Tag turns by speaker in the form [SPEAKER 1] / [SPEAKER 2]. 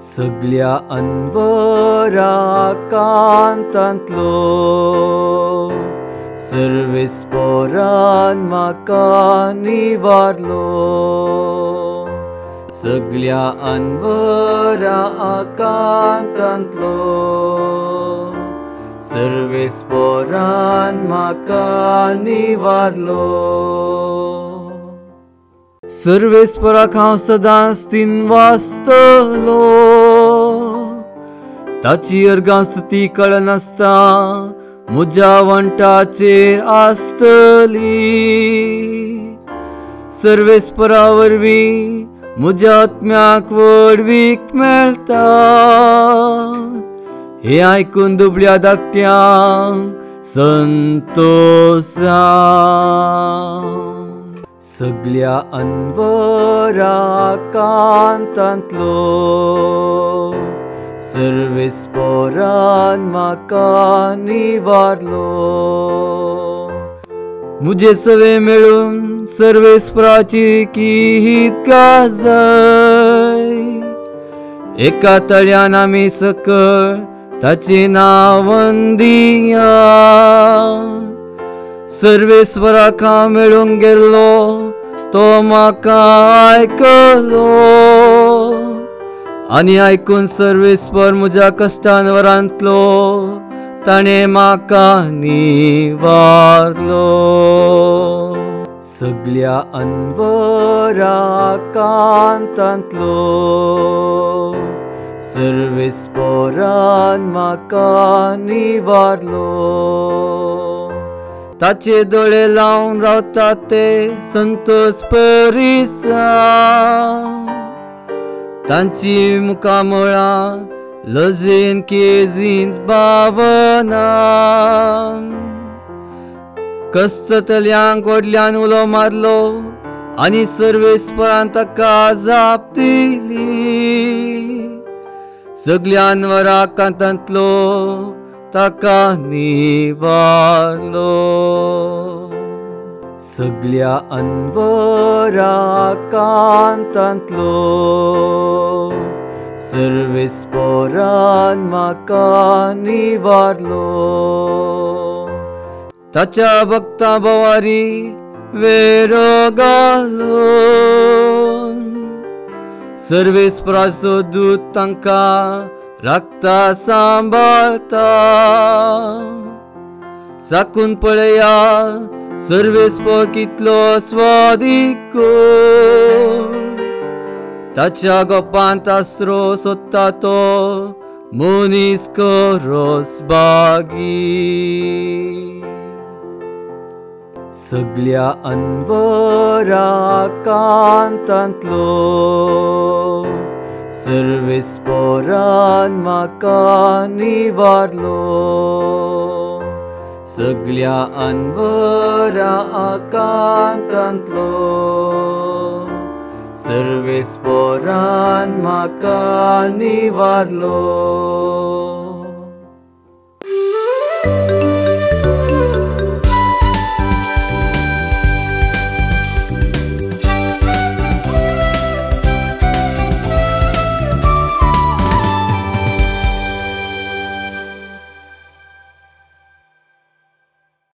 [SPEAKER 1] सगल्या अनवरा कांतांतलो सर्वेस्पोरान म्हाका निवारलो। सगल्या अनवरा आकांतांतलो सर्वेस्पोरान म्हाका निवारलो। सर्वेस्पोराक हांव सदांच तीन वाचतलो, ताची अर्गां स्तुती कळनासता म्हज्या वंटाचेर आसतली। सर्वेस्पोरा वरवीं म्हज्या आत्म्याक व्हडवीक मेळटा, हें आयकून दुबळ्या धाकट्यांक संतोश जावं। सगल्या अनवरा कांतांतलो सर्वेस्पोरान म्हाका निवारलो। म्हजे सवे मेळून सर्वेस्पोराची कीत गाजय, एका तळ्यान आमी सकळ ताचें नांव वंदिया। सर्वेस्पोराक हांव मेळूंक गेल्लो तो म्हाका आयकलो, आनी आयकून सर्वेस्पोर म्हज्या कश्टांवरांतलो ताणें म्हाका निवारलो। सगल्या अनवरा कांतांतलो सर्वेस्पोरान म्हाका निवारलो। ताचे दोळे लावन रावता ते संतोष परिसा, तांची मुखामळां लजेन केजींच बावना। कश्टतल्यांक व्हडल्यान उलो मारलो आनी सर्वेस्पोरान ताका जाप दिली। सगल्या अनवरा कांतांतलो ताका निवारलो। सगल्या अनवरा कांतांतलो सर्वेस्पोरान म्हाका निवारलो। ताच्या भक्तां भोवारी वेरो घालून सर्वेस्पोराचो दूत तांकां राखता सांबाळता। साकून पळया सर्वेस्पोर कितलो स्वादीक, ताच्या गोपांत आसरो सोदता तो मनीस खरोच बागी। सगल्या अनवरा कांतांतलो सर्वेस्पोरान म्हाका निवारलो। सगल्या अनवरा आकांतांतलो सर्वेस्पोरान म्हाका निवारलो।